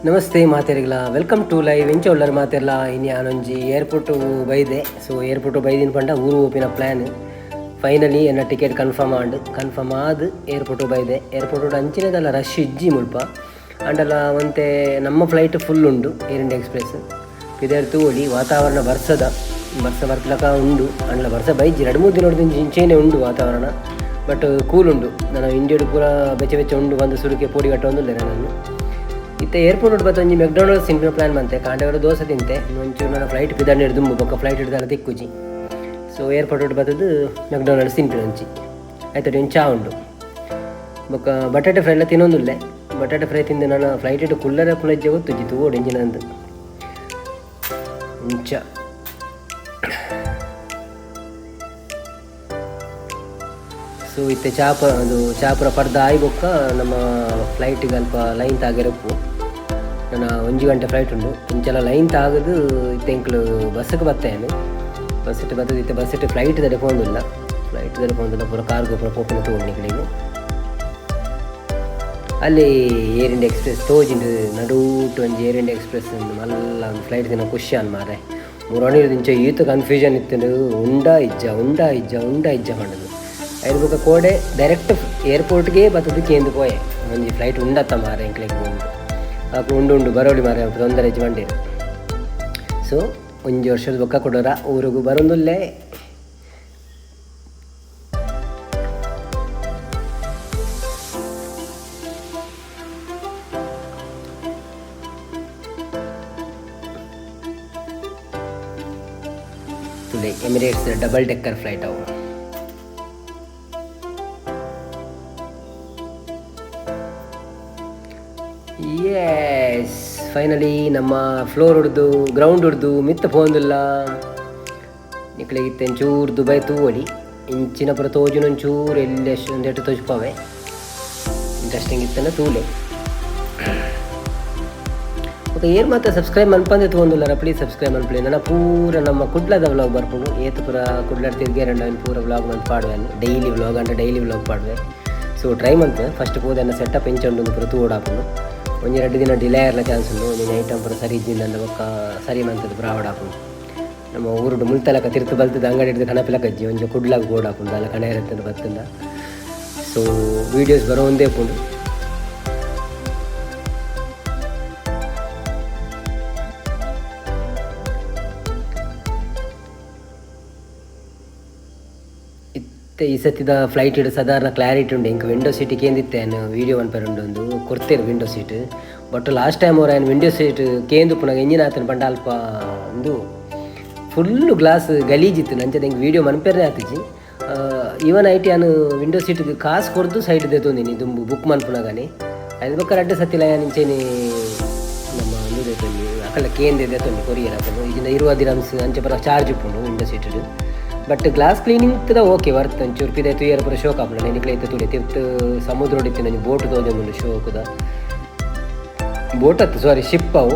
Namaste ಮಾತೆರ್ಗ್ಲ, welcome to live. ಇಂಚ ಉಲ್ಲರ್ ಮಾತೆರ್ಲ? ಇನಿ ಆನೊಂಜಿ ಏರ್ಪೋರ್ಟ್ ಬೈದೆ. ಸೊ ಏರ್ಪೋರ್ಟ್ ಬೈದಿನ ಪಂಡ ಊರು ಪೋಪಿನ ಪ್ಲ್ಯಾನ್. ಫೈನಲಿ ಎನ್ನ ಟಿಕೆಟ್ ಕನ್ಫರ್ಮ್ ಆಂಡ್. ಕನ್ಫರ್ಮ್ ಆದ್ ಏರ್ಪೋರ್ಟ್ ಬೈದೆ. ಏರ್ಪೋರ್ಟ್ ಅಂಚಿನದಲ್ಲ ರಶ್ ಇಜ್ಜಿ ಮುಲ್ಪ. ಆಂಡಲ ಒಂತೆ ನಮ್ಮ ಫ್ಲೈಟ್ ಫುಲ್ ಉಂಡು, ಏರ್ ಇಂಡಿಯಾ ಎಕ್ಸ್ಪ್ರೆಸ್. ಪಿದರ್ ತೂವೊಲಿ. ವಾತಾವರಣ ಬರ್ಸದ, ಬರ್ಸ ಬರ್ತ್ಲಕ ಉಂಡು. ಅಂಡಲ ಬರ್ಸ ಬೈಜಿ. 2-3 ದಿನೊಡ್ದು ಇಂಚೆನೆ ಉಂಡು ವಾತಾವರಣ. ಬಟ್ ಕೂಲ್ ಉಂಡು. ನನ್ನ ಇಂಡಿಯಾಡ್ ಪೂರ ಬೆಚ್ಚ ಬೆಚ್ಚ ಉಂಡು ಬಂದು ಸುರುಕೆ ಪೋಡಿ ಕಟ್ಟೊಂದುಲ್ಲೆರ್ ನಾನು. ಇತ್ತೆ ಏರ್ಪೋರ್ಟ್ ಬತ್ತ ಒಂಜಿ ಮೆಕ್ಡೊನಾಲ್ಡ್ಸ್ ತಿನ್ಪಿನ ಪ್ಲ್ಯಾನ್ ಮಂತೆ. ಕಾಂಡೆವರ ದೋಸೆ ತಿಂತೆ. ಒಂಚೂರು ನನ್ನ ಫ್ಲೈಟ್ ಪಿದರ್ನ ದುಂಬು, ಬೊಕ್ಕ ಫ್ಲೈಟ್ ಹಿಡ್ದಲ್ಲ ತಿಕ್ಕುಜಿ. ಸೊ ಏರ್ಪೋರ್ಟ್ ಬತ್ತದು ಮೆಕ್ಡೊನಾಲ್ಡ್ಸ್ ತಿನ್ಪಿನ ಒಂಜಿ ಆಯ್ತು. ಒಂಜಿ ಚಾ ಉಂಡು. ಬೊಕ್ಕ ಬಟಾಟೆ ಫ್ರೈ ಎಲ್ಲ ತಿನ್ನೊಂದುಲ್ಲೆ. ಬಟಾಟೆ ಫ್ರೈ ತಿಂದು ನಾನು ಫ್ಲೈಟ್ ಇಟ್ಟು ಕುಲ್ಲರೆ ಪುನಜ್ಜೆ ಗೊತ್ತುಜ್ಜಿ. ತೂವೊಡು ಇಂಚಿನಂದು ಇಂಚ. ಸೊ ಇತ್ತೆ ಚಾಪ ಅದು ಚಾಪುರ ಪರ್ದ ಆಯಿ ಬೊಕ್ಕ ನಮ್ಮ ಫ್ಲೈಟಿಗೆ ಅಲ್ಪ ಲೈನ್ ತಾಗೆರಪ್ಪು. ನನ್ನ 1 ಗಂಟೆ ಫ್ಲೈಟ್ ಉಂಡು. ಇಂಚಲ ಲೈನ್ ತಾಗದು ಇತ್ತೆ ಎಂಕ್ಲು ಬಸ್ಸಿಗೆ ಬತ್ತೇನು. ಬಸ್ಸಿಟ್ಟು ಬತ್ತದು ಇತ್ತೆ ಬಸ್ಸಿಟ್ಟು ಫ್ಲೈಟ್ ದಡೆ ಪೋಂದಿಲ್ಲ, ಫ್ಲೈಟ್ ದಡೆ ಪೋಂದಿಲ್ಲ. ಪೂರ ಕಾರ್ಗೋ ಪೂರ ಪೋಪಿನ ತೂವೊಂಡು. ಅಲ್ಲಿ ಏರ್ ಇಂಡಿಯಾ ಎಕ್ಸ್ಪ್ರೆಸ್ ತೋಜಿಂಡು. ನಡೂಟು ಒಂಜಿ ಏರ್ ಇಂಡಿಯಾ ಎಕ್ಸ್ಪ್ರೆಸ್ ಮಲ್ಲ ಒಂದು ಫ್ಲೈಟ್ ದಿನ ಖುಷಿ ಅನ್ ಮಾರೆ. ಮುರಾಣಿ ಇಂಚ ಈತ ಕನ್ಫ್ಯೂಷನ್ ಇತ್ತು, ಉಂಡಾ ಇಜ್ಜ, ಉಂಡಾ ಇಜ್ಜ, ಉಂಡಾ ಇಜ್ಜ ಪಂಡದು. ಐದು ಬೊಕ್ಕ ಕೋಡೆ ಡೈರೆಕ್ಟ್ ಏರ್ಪೋರ್ಟ್ಗೆ ಬತ್ತದು ಕೇಂದು ಪೋಯೆ. ಒಂಜಿ ಫ್ಲೈಟ್ ಉಂಡತ್ತ ಮಾರೆ ಎಂಕ್ಲೆಗ್ ಉಂಡು. ಅವು ಉಂಡು ಉಂಡು ಬರೋಡಿ ಮಾರೆ, ತೊಂದರೆ ಇಜ್ಜಿ ಬಂಡೀರು. ಸೊ ಒಂಜಿ ವರ್ಷದ ಬೊಕ್ಕ ಕೊಡೋರ ಊರುಗು ಬರೋದುಲ್ಲೇ. ತುಲೆ ಎಮಿರೇಟ್ಸ್ ಡಬಲ್ ಡೆಕ್ಕರ್ ಫ್ಲೈಟ್ ಅವು. ಎಸ್, ಫೈನಲಿ ನಮ್ಮ ಫ್ಲೋರ್ ಹಿಡ್ದು ಗ್ರೌಂಡ್ ಹಿಡ್ದು ಮಿತ್ತ ಪೋಂದಿಲ್ಲ. ನಿಕ್ಲೆಗ್ ಒಂಚೂರು ದುಬೈ ತೂವೊಲಿ. ಇಂಚಿನ ಪೂರ ತೋಜುನ ಒಂಚೂರು ಎಲ್ಲಿ ಒಂದೆಟ್ಟು ತೋಜ್ಪಾವೆ. ಇಂಟ್ರೆಸ್ಟಿಂಗ್ ಇತ್ತನ ತೂಲೆ. ಓಕೆ, ಏರ್ ಮಾತ್ರ ಸಬ್ಸ್ಕ್ರೈಬ್ ಮನ್ಪಂದೆ ತೂವೊಂದುಲ್ಲರ, ಪ್ಲೀಸ್ ಸಬ್ಸ್ಕ್ರೈಬ್ ಮನ್ಪುಲೆ. ನನ್ನ ಪೂರ ನಮ್ಮ ಕುಡ್ಲದ ವ್ಲಾಗ್ ಬರ್ಪುಂಡು. ಏತ್ ಪೂರ ಕುಡ್ಲಡ್ ತಿರ್ಗೇರಂಡ ಪೂರ ವ್ಲಾಗ್ ಮಂತ್ ಪಾಡುವೆ. ಡೈಲಿ ವ್ಲಾಗ್ ಅಂದ್ರೆ ಡೈಲಿ ವ್ಲಾಗ್ ಪಾಡುವೆ. ಸೊ ಟ್ರೈ ಮನ್ಪೆ. ಫಸ್ಟ್ ಪೋದನ್ನ ಸೆಟಪ್ ಎಂಚ ಉಂಡು ಪೂರ ತೂವೊಡಾಪುಂಡು. ಒಂಜಿ 2 ದಿನ ಡಿಲೇ ಆರ್ಲ ಚಾನ್ಸ್ ಉಂಡು. ಒಂಜಿ ನೈಟ್ ಪೂರ ಸರಿ ಇಜ್ಜಿಂದ ಬೊಕ್ಕ ಸರಿ ಮಂತದ್ದು ಪೂರ ಆವಡಾಪುಂಡು. ನಮ್ಮ ಊರುಡು ಮುಲ್ತಲಕ ತಿರ್ತು ಬಲ್ತದ ಅಂಗಡಿ ಹಿಡಿದು ಕಣಪಿಲ ಕಜ್ಜಿ ಒಂಜಿ ಕುಡ್ಲಾಗ ಬೋಡಾಪುಂಡು ಅಲ್ಲ ಕಣ ಇರುತ್ತಂದು ಬತ್ತಂದ. ಸೊ ವೀಡಿಯೋಸ್ ಬರೋ ಒಂದೇ ಪುಂಡು. ಇತ್ತೆ ಈ ಸತಿದ ಫ್ಲೈಟ್ ಇಡು ಸಾಧಾರಣ ಕ್ಲಾರಿಟಿ ಉಂಡು. ಇಂಕ ವಿಂಡೋ ಸೀಟ್ ಕೇಂದಿತ್ತೆ ವೀಡಿಯೋ ಮನ್ಪೆರೆ ಉಂಡು ಒಂದು ಕೊರ್ತೆರ್ window seat. But last time ಅವ್ರು ಆಯ್ನ ವಿಂಡೋ ಸೀಟ್ ಕೇಂದು ಪುನಗ ಇಂಜಿನ್ ಆತನ ಪಂಡ ಅಲ್ಪ ಒಂದು ಫುಲ್ಲು ಗ್ಲಾಸ್ ಗಲೀಜಿತ್ತು. ನಂಚದ ಹಿಂಗೆ ವೀಡಿಯೋ ಮನ್ಪೆರೆ ಆತಿಜಿ. ಈವನ್ IT ಯಾನು ವಿಂಡೋ ಸೀಟ್ಗೆ ಕಾಸು ಕೊರ್ದು ಸೈಡ್ ದೆತ್ತೊಂದಿನಿ ದುಂಬು ಬುಕ್ ಮನ್ಪುನಗನೆ. ಐದು ಬೊಕ್ಕ ರಡ್ಡ್ ಸತಿಲ ಇಂಚೆನೆ ನಮ್ಮ ಒಂದು ದೆತ್ತೊಂದಿ ಅಕಲ್ನ ಕೇಂದ್ರ ದೆತ್ತೊಂದಿ ಕೊರಿಯರ್ ಅಕಲು. ಇಜಿಂದ 20 ದಿರಮ್ಸ್ ಅಂಚ ಪೂರ ಚಾರ್ಜ್ ಉಪ್ಪುಂಡು window seat. But glass cleaning ತದ ಓಕೆ ವರ್ತ್. ಒಂಚೂರು ಪಿದೈ ತೂಯರ ಪೂರ ಶೋಕ್ ಆಪುಂಡು. ನಿಕ್ಲೆ ಇತ್ತೆ ತೂಲೆ, ತಿರ್ತ್ ಸಮುದ್ರ ಇತ್ತಿನ ಒಂಜಿ ಬೋಟ್ ತೋಜೊಂದುಂಡು. ಶೋಕುದ ಬೋಟ್ ಅತ್ತು, ಸಾರಿ, ಶಿಪ್ ಅವು.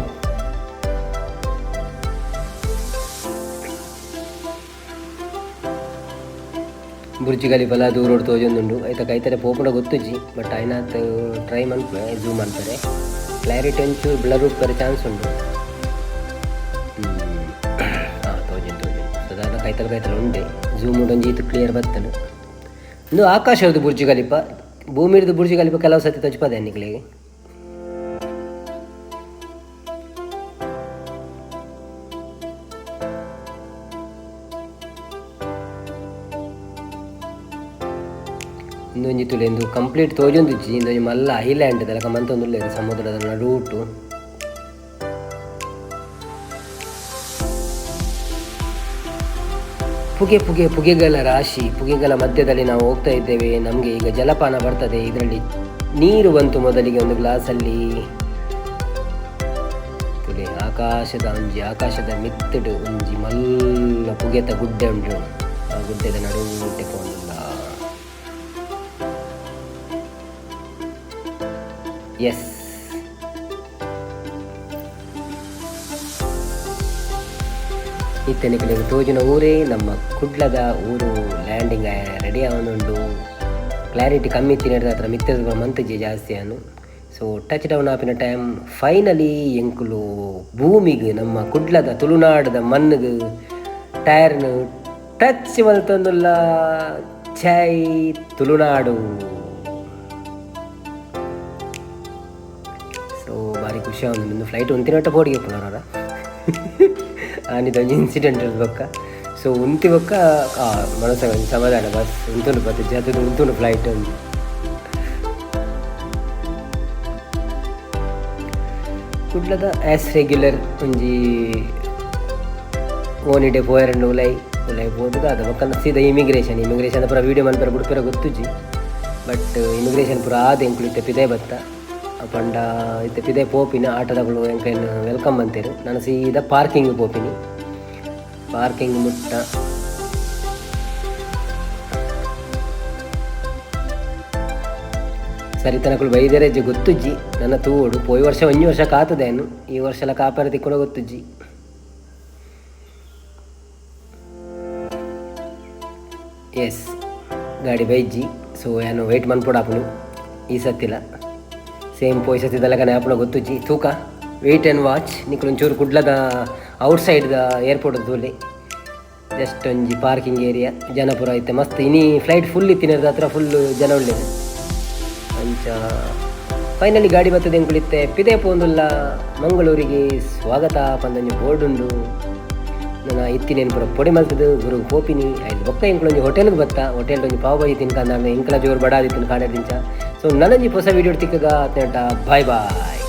ಬುರ್ಜ್ ಖಲೀಫಲ ದೂರೋಡು ತೋಜೊಂದುಂಡು. ಐತ ಕೈತಡೆ ಪೋಪುಂಡ ಗೊತ್ತುಜ್ಜಿ. ಬಟ್ ಐನಾತ್ ಟ್ರೈ ಮನ್ಪುವೆ. ಝೂಮ್ ಮನ್ಪೆರೆ ಕ್ಲಾರಿಟಿ ಒಂಚೂರು ಬ್ಲರ್ ಉಪ್ಪೆರೆ ಚಾನ್ಸ್ ಉಂಡು. ಹಾಂ, ತೋಜುಂಡು ತೋಜುಂಡು. ಸಾಧಾರಣ ಕೈತಲ್ ಕೈತಲ್ ಉಂಡೆ. ಝೂಮ್ ಉಂಡು ಒಂಜಿ ಈತ್ ಕ್ಲಿಯರ್ ಬತ್ತನು. ಇಂದು ಆಕಾಶದ ಬುರ್ಜ್ ಖಲೀಫ. ಭೂಮಿರ್ದು ಬುರ್ಜ್ ಖಲೀಫ ಕೆಲವು ಸತಿ ತೋಜ್ಪದೆ ನಿಕ್ಲೆಗ್. ಇಂದೊಂಜಿ ತುಲೆ ಇಂದು ಕಂಪ್ಲೀಟ್ ತೋಜೊಂದಿಜ್ಜಿ. ಇಂದೊಂಜಿ ಮಲ್ಲ ಐಲ್ಯಾಂಡ್ ದಲಕ ಮಂತೊಂದುಲ್ಲೆರ್ ಸಮುದ್ರದ ನಡುಟು. ಪುಗೆ ಪುಗೆ ಪುಗೆಗಳ ರಾಶಿ. ಪುಗೆಗಳ ಮಧ್ಯದಲ್ಲಿ ನಾವು ಹೋಗ್ತಾ ಇದ್ದೇವೆ. ನಮಗೆ ಈಗ ಜಲಪಾನ ಬರ್ತದೆ. ಇದರಲ್ಲಿ ನೀರು ಬಂತು ಮೊದಲಿಗೆ ಒಂದು ಗ್ಲಾಸಲ್ಲಿ. ತುಲೆ, ಆಕಾಶದ ಒಂಜಿ ಆಕಾಶದ ಮಿತ್ತಡು ಒಂಜಿ ಮಲ್ಲ ಪುಗೆತ ಗುಡ್ಡೆ ಉಂಟು. ಆ ಗುಡ್ಡೆದ ನಡುಟೆ ಪೋಂದುಲ್ಲ. ಎಸ್, ಇತ್ತೆ ನಿಕಲೆಗ್ ತೋಜುನ ಊರೇ ನಮ್ಮ ಕುಡ್ಲದ ಊರು. ಲ್ಯಾಂಡಿಂಗ್ ರೆಡಿ ಆವೊಂದುಂಡು. ಕ್ಲಾರಿಟಿ ಕಮ್ಮಿ ಇತ್ತಿನ ಹತ್ರ ಮಿತ್ತದ ಮಂತುಜಿ ಜಾಸ್ತಿ ಅನು. So touch down ಆಪಿನ time finally ಎಂಕುಲು ಭೂಮಿಗೆ ನಮ್ಮ ಕುಡ್ಲದ ತುಳುನಾಡದ ಮಣ್ಣಿಗೆ ಟೈರ್ನು ಟಚ್ ಮಲ್ತೊಂದುಲ್ಲ. ಜೈ ತುಳುನಾಡು. ಸೊ ಭಾರಿ ಖುಷಿ ಆವೊಂದುಂಡು. ಫ್ಲೈಟ್ ಉಂತಿನಟ್ಟ ಪೋಡಿಗೆ ಪುನರ ಆನಿದ ಒಂಜಿ ಇನ್ಸಿಡೆಂಟ್ ಬೊಕ್ಕ. ಸೊ ಉಂತಿ ಬೊಕ್ಕ ಮನಸ್ಸ ಒಂಜಿ ಸಮಾಧಾನ, ಬಸ್ ಉಂತುಂಡು ಬತ್ ಜತುದು ಉಂತುಂಡು ಫ್ಲೈಟ್ ಒಂಜಿ. ಕುಡ್ಲದ ಆ್ಯಸ್ ರೆಗ್ಯುಲರ್ ಒಂಜಿ ಓನಿಡೆ ಪೋಯರಂಡು ಉಲೈ ಉಲೈ ಪೋದು ಅದ ಬೊಕ್ಕ ಸೀದಾ ಇಮಿಗ್ರೇಷನ್. ಇಮಿಗ್ರೇಷನ್ ಪೂರ ವೀಡಿಯೋ ಮನ್ಪೆರೆ ಬುಡ್ಪೆರೆ ಗೊತ್ತುಜ್ಜಿ. ಬಟ್ ಇಮಿಗ್ರೇಷನ್ ಪೂರ ಆದ್ ಎಂಕುಲು ಇತ್ತೆ ಪಿದೈ ಬತ್ತ ಪಂಡ ಇತ್ತೆ ಪಿದೈ ಪೋಪಿನ ಆಟೋದಕುಲು ಎಂಕ್ಲೆನ್ welcome ಮಂತೆರ್. ನನ ಸೀದಾ ಪಾರ್ಕಿಂಗ್ ಪೋಪಿನಿ. ಪಾರ್ಕಿಂಗ್ ಮುಟ್ಟ ಸರಿ ತನಕುಲು ಬೈದೆರೆಜ್ಜಿ ಗೊತ್ತುಜ್ಜಿ. ನನ್ನ ತೂವೊಡು ಪೋಯಿ ವರ್ಷ ಒಂಜಿ ವರ್ಷ ಕಾತದೇನು, ಈ ವರ್ಷಲ ಕಾಪರ ತಿಕ್ಕುನ ಗೊತ್ತುಜ್ಜಿ. ಎಸ್ ಗಾಡಿ ಬೈಜ್ಜಿ. ಸೊ ಯಾನು ವೆಯ್ಟ್ ಮನ್ಪೊಡಾಪುಂಡು ಈ ಸತ್ತಿಲ. ಸೇಮ್ ಪೋಯಿ ಸತ್ತಿದಲಗನೆ ಆಪುನ ಗೊತ್ತುಜ್ಜಿ. ತೂಕ wait and watch. ನಿಕುಲು ಒಂಚೂರು ಕುಡ್ಲದ ಔಟ್ ಸೈಡ್ದ ಏರ್ಪೋರ್ಟ್ ತೂಲೆ. ಜಸ್ಟ್ ಒಂಜಿ ಪಾರ್ಕಿಂಗ್ ಏರಿಯಾ, ಜನಪುರ ಇತ್ತೆ ಮಸ್ತ್. ಇನಿ ಫ್ಲೈಟ್ ಫುಲ್ ಇತ್ತಿನ ಹತ್ರ ಫುಲ್ ಜನ ಉಳ್ಳೇರು. ಅಂಚ ಫೈನಲಿ ಗಾಡಿ ಬರ್ತದೆ ಎಂಕುಲಿತ್ತೆ ಪಿದೆ ಪೋಂದುಲ್ಲ. ಮಂಗಳೂರಿಗೆ ಸ್ವಾಗತ ಪಂದೊಂಜಿ ಬೋರ್ಡ್ ಉಂಡು. ನನ್ನ ಇತ್ತಿನೇನು ಪೂರ ಪೊಡಿ ಮಲ್ತದು ಗುರು ಪೋಪಿನಿ. ಐದು ಬೊಕ್ಕ ಎಂಕುಲೊಂಜಿ ಹೋಟೆಲ್ಗೆ ಬತ್ತ. ಹೋಟೆಲ್ ಒಂಜಿ ಪಾವ್ ಭಾಜಿ ತಿನ್ಕಂದ. ಎಂಕಲ ಜೋರು ಬಡಾದಿತ್ತಿನ ಕಾಡೆ ದಿಂಚ. ಸೊ ನನೊಂಜಿ ಹೊಸ ವೀಡಿಯೋ ತಿಕ್ಕಗ. Boy boy.